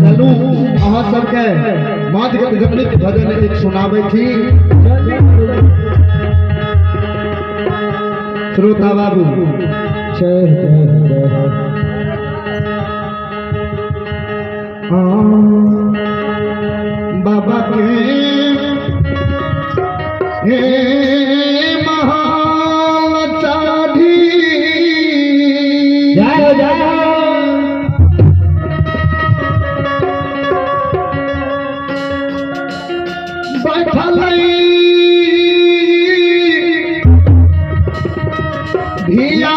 चलू अहाँ सबके माधव गणित भजन एक सुनाबै छी। श्रोता बाबू बाबा के महाल चाढ़ी जय हो जय हो। बैठल धिया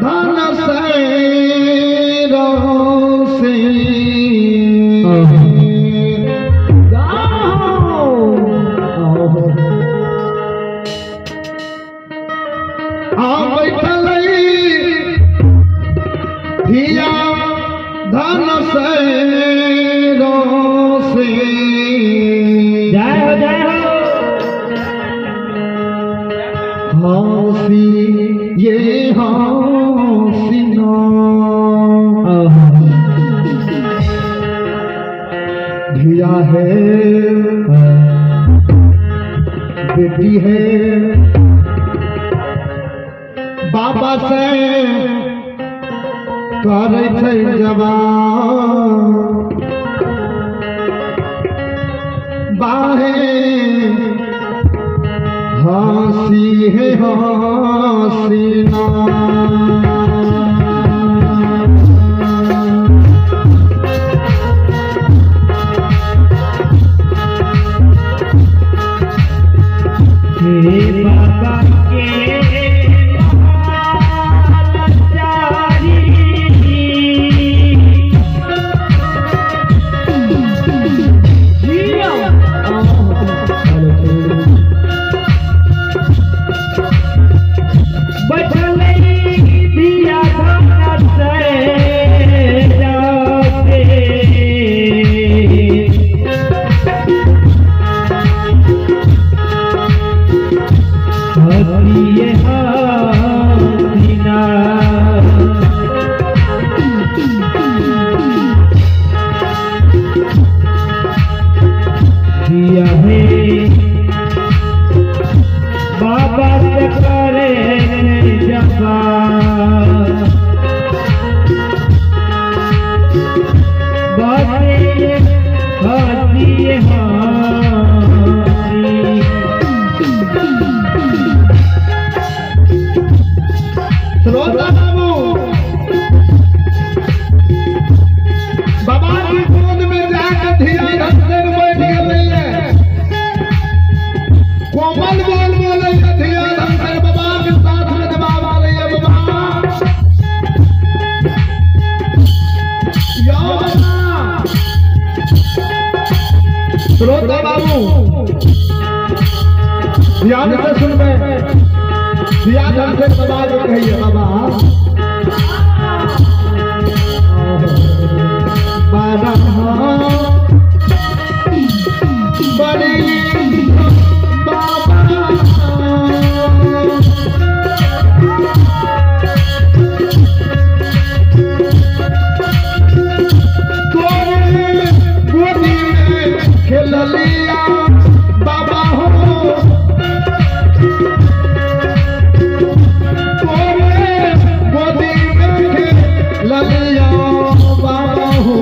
धन से बैठल धिया धन से जय हो जय हो। हंसी ये हंसी ना धिया है बेटी है बाबा से करै छै जवान बाहे हंसी है हंसी ना। बाबा के बाबा से करे जबा बातें हंसी हंसी। श्रोता बाबू बाबा की गोद में जाकर धिया धन से बैठ गेलै कोमल बोल बोले धिया धन से बाबा के साथ में दबाव आ रही है। बाबा यो बाबा। श्रोता बाबू ध्यान से सुनबे, धिया धन से बाबा के कहिए बाबा बाबा बड़ी बाबा तोरे गोदी में खेल लिया बाबा हो तोरे गोदी में खेल लिया बाबा हो।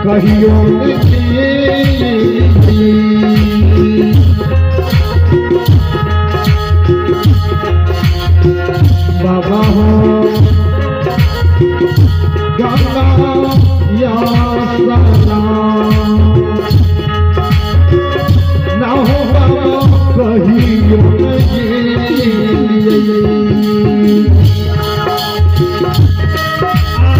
कहियो बाबा हो गंगा या सलाम ना हो बाबा कहियो आ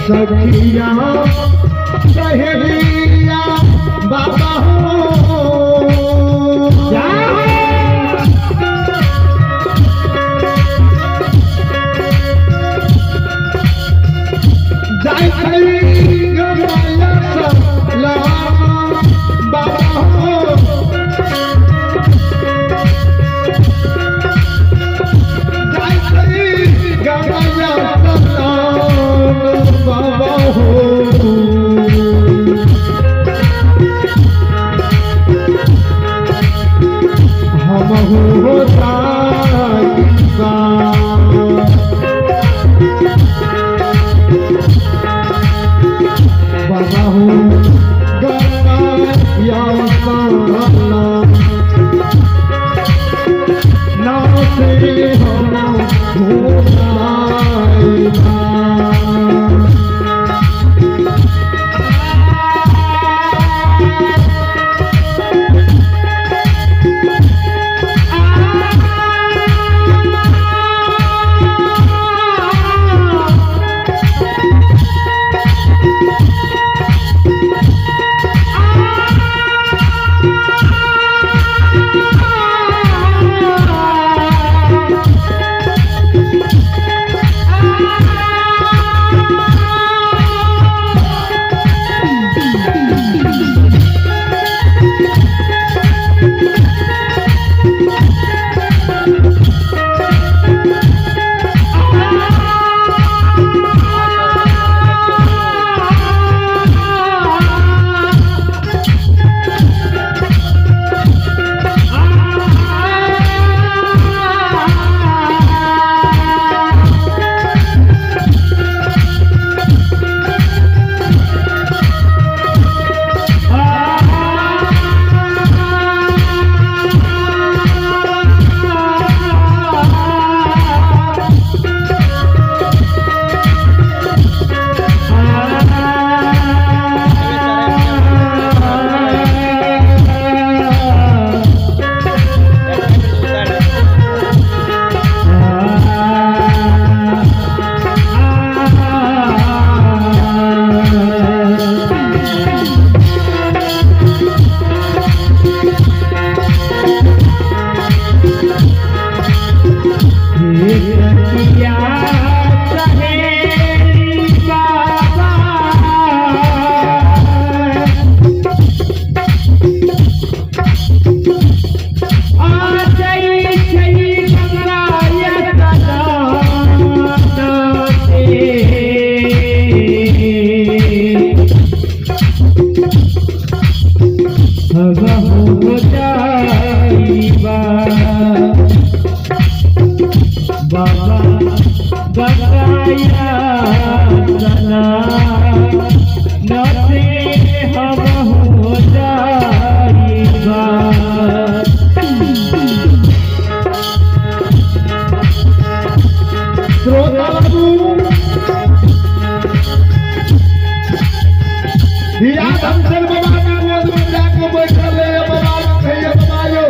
सखिया सहेलिया बाबा हो जाय बाबा हो बाबा हो हम हो बाबा हो गंगा ना से हम हो बाबा गंगाया सना नसे हम हो जाइबा। श्रोता बाबू याद हमसे बाबा का गोद में जाके बैठल है बाबा कहिए बाबा यो।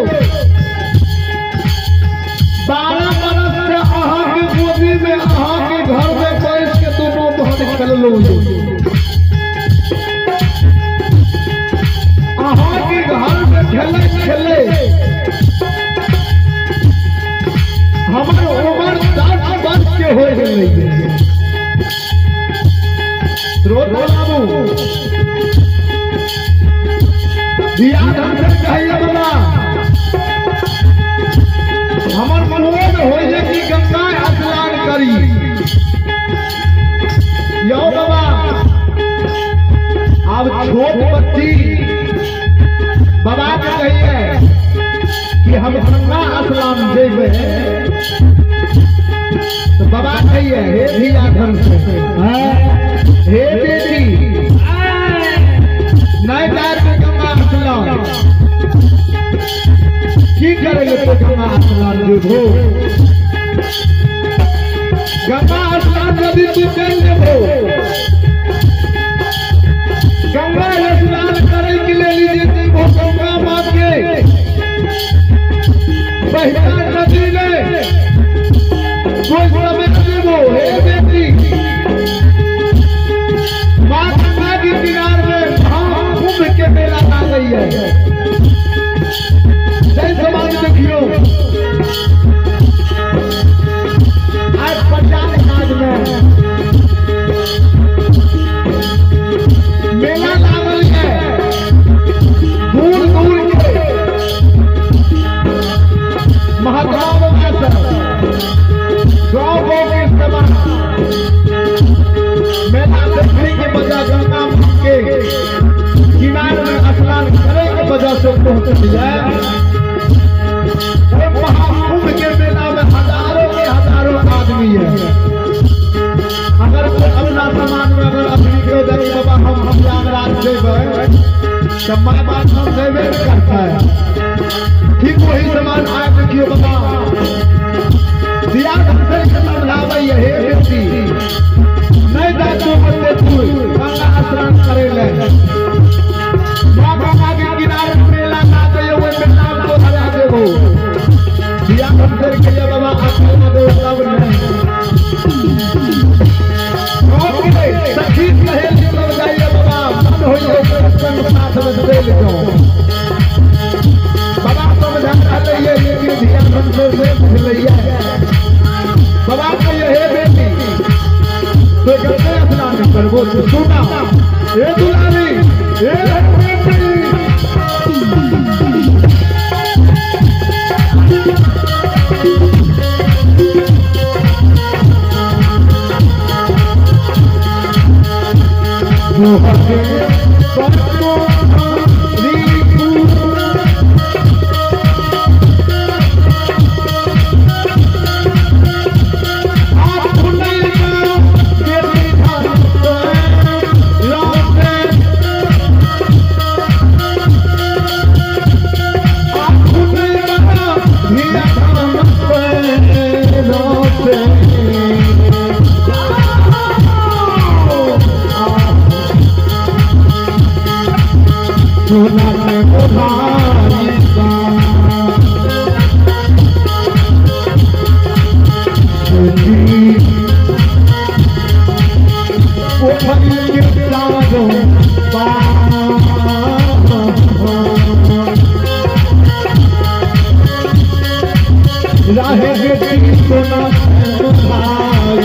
दिया धन से कहिए बाबा हमर मनोज हो जे कि गंगा स्नान करी। यो बाबा अब छोट बच्ची बाबा के कहिए कि हम गंगा स्नान जेबे तो बाबा कहिए हे धिया धन से हे बेटी नहीं जाए तो गंगा स्नान की करे तो गंगा स्नान जेबो। गंगा स्नान यदि तू कर लेबो गंगा स्नान करे के लिए जेबो गंगा माँ के बहता नदी में कोई समय देबो। हे बेटी माँ गंगा के किनार में कुंभ के मेला आ गई है। जय समाज देखियो आज प्रयागराज में मेला लागल है। दूर दूर के महात्मा बाबा सब गाँव गाँव के समाज मेला देखने के बजाय गंगा के किनार में स्नान करे के वजह से पहुंच जाए। महाकुंभ के मेला में हजारों के हजारों आदमी है। अगर कोई अपना समाज में अगर अपनी के दे बाबा हम प्रयागराज जेबै तो माँ बाप हम देवे करता है। ठीक वही समाज आए देखियो बाबा दिया धन के समझाबै हे बेटी नहीं जाए तो मत तू गंगा स्नान करे ले। माँ गंगा के किनारे मेला ना दे वो मेला को हरा देबो। दिया धन के लिए बाबा अकेला दो तब नहीं सखी सहेली सब जाइए बाबा मन होइए संग साथ में चल जाओ। बाबा समझा रहलै लेकिन धिया धन से बुझलैया। बाबा कहिए हे बेटी तो गंगा स्नान करबो तो सुना हे दुलारी हे बेटी राहे बेटी सोना भाई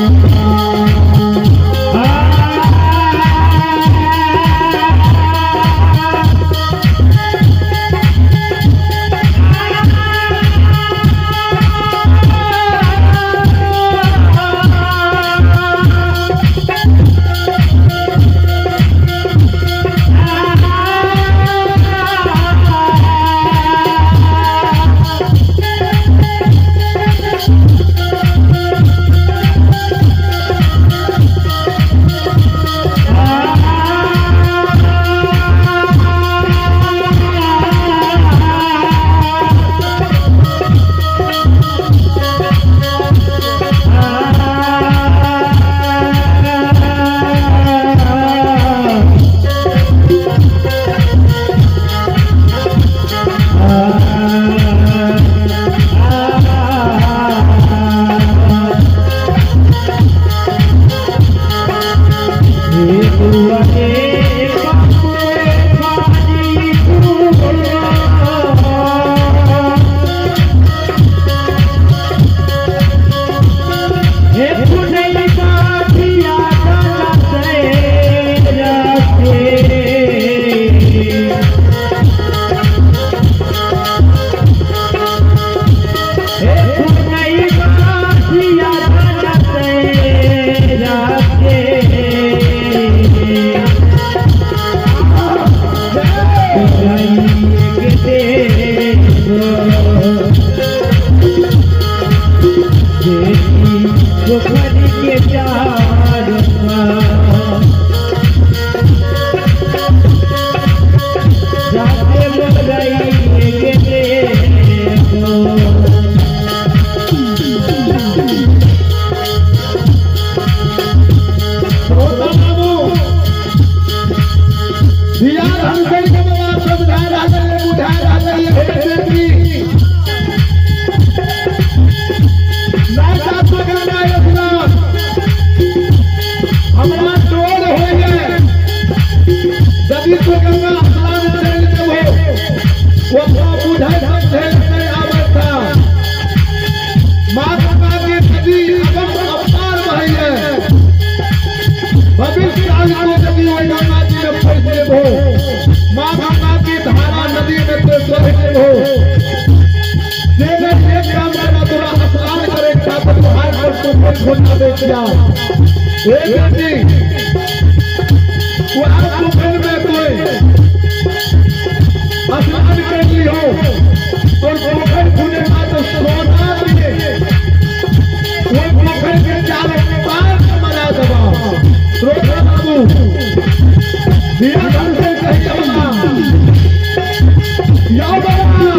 राते मोरई गेले हो। श्रोता बाबू दिया धनखड़ के बाबा समझा रहले बुझा रहले हे बेटी ना साथ गाना योजना हमरा डोर होइए यदि तो गंगा स्नान चल देबो ओकरा बुझै समझै नहीं आबत था। माँ गंगा के नदी अगम अपार बहैये भविष्य काल को यदि ओहि गंगा जी में फंसि जेबहो माँ गंगा की धारा नदी में तो बह जेबहो जे नहीं एक काम करना तोरा स्नान करे के तो हाथ पर तो फिर घुटा दे दिया। एक बेटी वो आप पोखर में कोई स्नान कर ली हो तो पोखर खुने का तो सोना दिए वो पोखर के चारों पार मना दबा। श्रोता बाबू दिया धन से कही बाबा या बाबा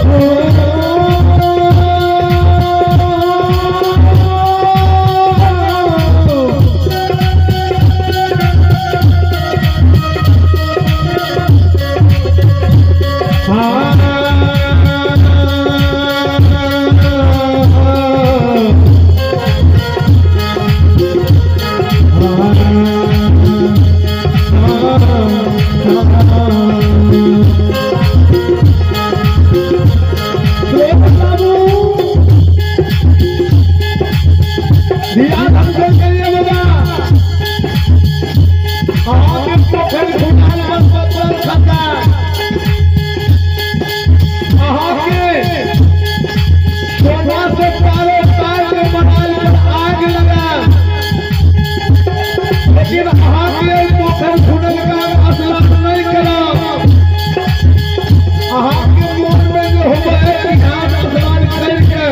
Oh, सोना से पावे पाए के बनाल पर आग लगा, लेकिन अहाँ के पोखर खुनल का स्नान नहीं करब। अहाँ के मन में जो होवे कि घाट स्नान करके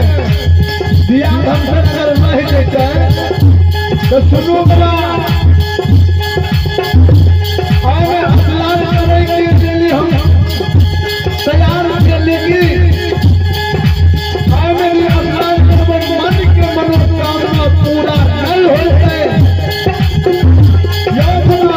दिया धमसन अगर रह जेतै तो सुनू बला एहिमे स्नान करे के लिए हम तैयार के लेकिन एहिमे भी स्नान करबै मन के मनोकामना पूरा नहीं होतै। यौ बाबा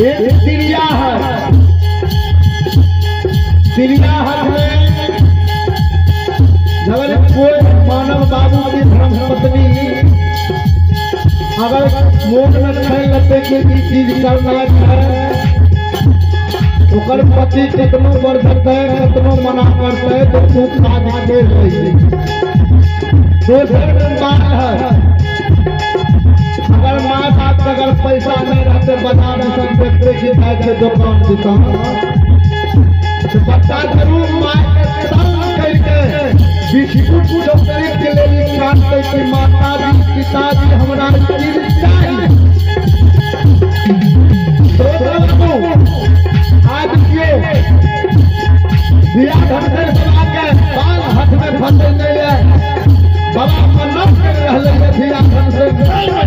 एक तिरिया है, तिरिया हक में अगर कोई मानव बाबू की धर्मपत्नी अगर मोट में खेल लेते कि ई चीज करना है, ओकर पति कितनो बरसते कितनो मना करते तो तू काज कर रही। दोसर बात है, अगर माँ बाप अगर पैसा नहीं रहते बाजार में सब देखते कि जाए दुकान दुकान तो बच्चा जरूर माँ के तंग करके बिस्कुट चॉकलेट के लिए काटते कि माता जी पिताजी हमरा चीज चाहिए। तो आज क्यों बिया ढंग से के बाल हाथ में फंसे नहीं है, बाबा मन्नत कर रहले धिया ढंग से नहीं।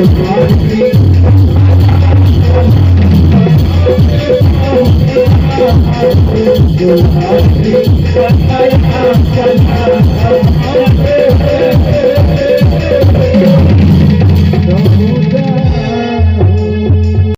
दुलारी।